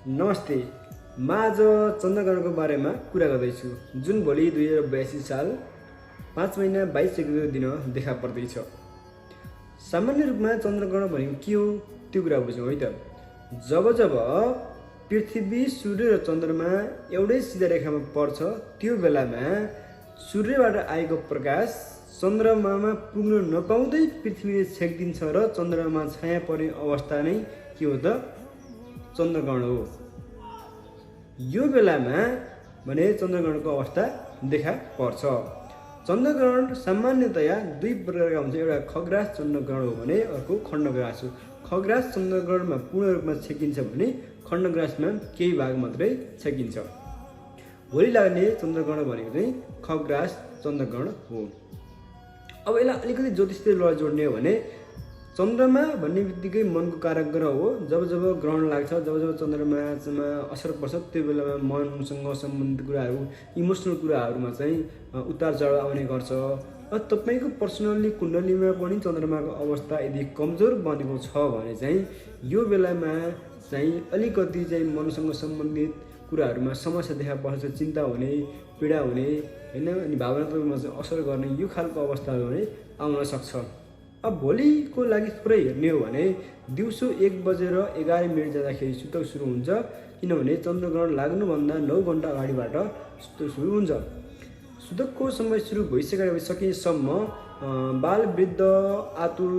नमस्ते, म आज चन्द्रग्रहणको बारेमा कुरा गर्दैछु, जुन भोलि 2082 साल 5 महिना 22 गतेको दिन देखा पर्दैछ। सामान्य रूपमा चन्द्रग्रहण भनेको के हो त्यो कुरा बुझौँ है त। जब पृथ्वी, सूर्य र चन्द्रमा एउटै सिधा रेखामा पर्छ, त्यो बेलामा सूर्यबाट आएको प्रकाश चन्द्रमामा पुग्न नपाउँदै पृथ्वीले छेकिदिन्छ र चन्द्रमामा छाया पर्ने अवस्था नै के हो त? चन्द्रग्रहण हो। यो बेलामा भने चन्द्रग्रहणको अवस्था देखा पर्छ। चन्द्रग्रहण सामान्यतया दुई प्रकारका हुन्छ, एउटा खग्रास चन्द्रग्रहण हो भने अर्को खण्डग्रास हो। खग्रास चन्द्रग्रहणमा पूर्ण रूपमा छेकिन्छ भने खण्डग्रासमा केही भाग मात्रै छेकिन्छ। भोलि लाग्ने चन्द्रग्रहण भनेको चाहिँ खग्रास चन्द्रग्रहण हो। अब यसलाई अलिकति ज्योतिषले जोड्ने हो भने चन्द्रमा भन्ने बित्तिकै मनको कारक ग्रह हो। जब ग्रहण लाग्छ, जब चन्द्रमामा असर पर्छ, त्यो बेलामा मनसँग सम्बन्धित कुराहरू, इमोसनल कुराहरूमा चाहिँ उतार चढाव आउने गर्छ। तपाईँको पर्सनल्ली कुण्डलीमा पनि चन्द्रमाको अवस्था यदि कमजोर बनेको छ भने चाहिँ यो बेलामा चाहिँ अलिकति चाहिँ मनसँग सम्बन्धित कुराहरूमा समस्या देखा पर्छ, चिन्ता हुने, पीडा हुने होइन, अनि भावनात्मकमा चाहिँ असर गर्ने यो खालको अवस्थाहरू भने आउन सक्छ। अब भोलिको लागि थोरै हेर्ने हो भने दिउँसो 1:11 जाँदाखेरि सुतक सुरु हुन्छ, किनभने चन्द्रग्रहण लाग्नुभन्दा 9 घन्टा अगाडिबाट सुतक सुरु हुन्छ। सुतकको समय सुरु भइसकेसम्म बाल, वृद्ध, आतुर,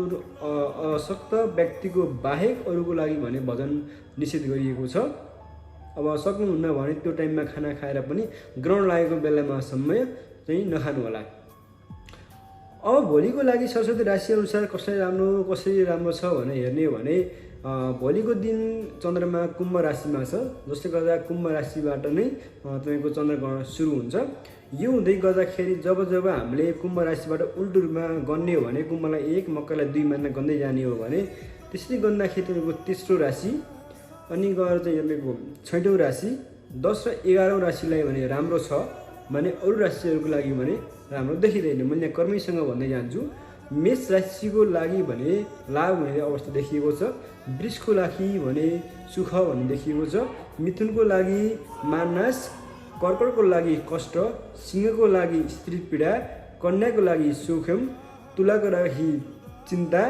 अशक्त व्यक्तिको बाहेक अरूको लागि भने भोजन निषेध गरिएको छ। अब सक्नुहुन्न भने त्यो टाइममा खाना खाएर पनि ग्रहण लागेको बेलामा समय चाहिँ नखानु होला। अब भोलिको लागि सरस्वती राशि अनुसार कसरी राम्रो छ भने हेर्ने हो भने भोलिको दिन चन्द्रमा कुम्भ राशिमा छ, जसले गर्दा कुम्भ राशिबाट नै तपाईँको चन्द्रग्रहण सुरु हुन्छ। यो हुँदै गर्दाखेरि जब हामीले कुम्भ राशिबाट उल्टो रूपमा गन्ने हो भने कुम्भलाई 1, मकरलाई 2 मानेर गन्दै जाने हो भने त्यसरी गर्दाखेरि तपाईँको तेस्रो राशि अनि गएर चाहिँ तपाईँको 6औँ राशि, 10 र 11औँ राशिलाई भने राम्रो छ भने अरू राशिहरूको लागि भने राम्रो देखिँदैन। मैले कर्मैसँग भन्दै जान्छु। मेष राशिको लागि भने लाभ हुने अवस्था देखिएको छ, वृषको लागि भने सुख भन्ने देखिएको छ, मिथुनको लागि मानस, कर्कटको लागि कष्ट, सिंहको लागि स्त्री पीडा, कन्याको लागि सुखम, तुलाको लागि चिन्ता,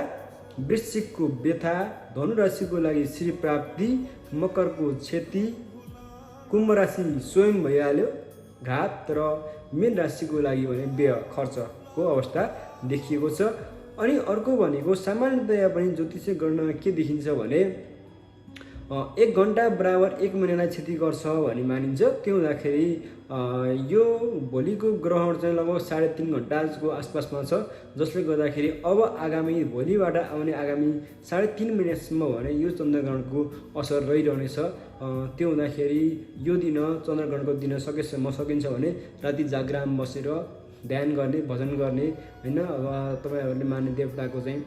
वृश्चिकको व्यथा, धनु राशिको लागि श्री प्राप्ति, मकरको क्षति, कुम्भ राशि स्वयं भइहाल्यो घात, र मीन राशिको लागि भने व्यय खर्चको अवस्था देखिएको छ। अनि अर्को भनेको सामान्यतया पनि ज्योतिषीय गणनामा के देखिन्छ भने 1 घन्टा बराबर 1 महिनालाई क्षति गर्छ भन्ने मानिन्छ। त्यो हुँदाखेरि यो भोलिको ग्रहण चाहिँ लगभग 3.5 घन्टाको आसपासमा छ, जसले गर्दाखेरि अब आगामी भोलिबाट आउने आगामी 3.5 महिनासम्म भने यो चन्द्रग्रहणको असर रहिरहनेछ। त्यो हुँदाखेरि यो दिन चन्द्रग्रहणको दिन सकेसम्म सकिन्छ भने राति जागराम बसेर ध्यान गर्ने, भजन गर्ने होइन, अब तपाईँहरूले मान्ने देवताको चाहिँ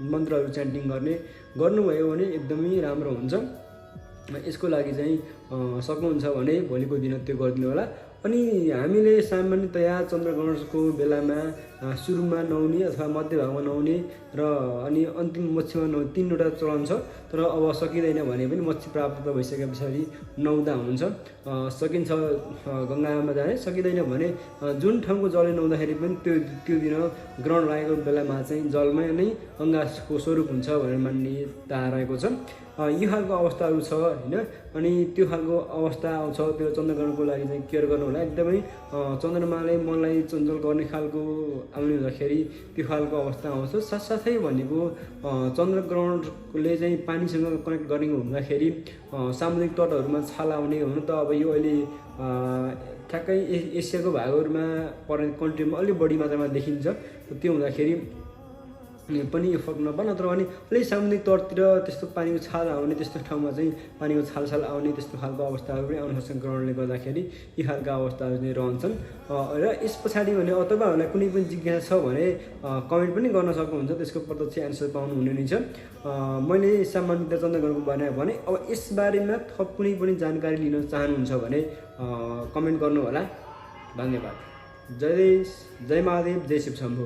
मन्त्रहरू च्यान्टिङ गर्नुभयो भने एकदमै राम्रो हुन्छ। यसको लागि चाहिँ सक्नुहुन्छ भने भोलिको दिन त्यो गरिदिनु होला। अनि हामीले सामान्यतया चन्द्रग्रहणको बेलामा सुरुमा नहुने अथवा मध्य भागमा नहुने र अनि अन्तिम मोक्षमा नहुने 3वटा चलन छ। तर अब सकिँदैन भने पनि मोक्ष प्राप्त भइसके पछाडि नुहाउँदा हुन्छ। सकिन्छ गङ्गामा जाने, सकिँदैन भने जुन ठाउँको जलले नुहाउँदाखेरि पनि त्यो दिन ग्रहण लागेको बेलामा चाहिँ जलमा नै गङ्गाको स्वरूप हुन्छ भनेर मान्यता रहेको छ। यो खालको अवस्थाहरू छ होइन। अनि त्यो खालको अवस्था आउँछ, त्यो चन्द्रग्रहणको लागि चाहिँ केयर गर्नु होला एकदमै। चन्द्रमाले मनलाई चञ्चल गर्ने खालको आउने हुँदाखेरि त्यो खालको अवस्था आउँछ। साथसाथै भनेको चन्द्रग्रहणले चाहिँ पानीसँग कनेक्ट गर्ने हुँदाखेरि सामुद्रिक तटहरूमा छाल आउने हुनु त अब यो अहिले ठ्याक्कै एसियाको भागहरूमा पर्ने कन्ट्रीमा अलिक बढी मात्रामा देखिन्छ। त्यो हुँदाखेरि पनि यो फरक नपर्छ। नत्र भने अलिक सामुद्रिक तटतिर त्यस्तो पानीको छाल आउने, त्यस्तो ठाउँमा चाहिँ पानीको छाल आउने त्यस्तो खालको अवस्थाहरू पनि आउन सक्छ ग्रहणले गर्दाखेरि। यी खालका अवस्थाहरू चाहिँ रहन्छन्। र यस पछाडि भने तपाईँहरूलाई कुनै पनि जिज्ञासा छ भने कमेन्ट पनि गर्न सक्नुहुन्छ, त्यसको प्रत्यक्ष एन्सर पाउनु हुने नै छ। मैले सामान्यतया चन्द्रग्रहणको बारेमा भने अब यसबारेमा थप कुनै पनि जानकारी लिन चाहनुहुन्छ भने कमेन्ट गर्नु होला। धन्यवाद। जय महादेव, जय शिव शम्भु।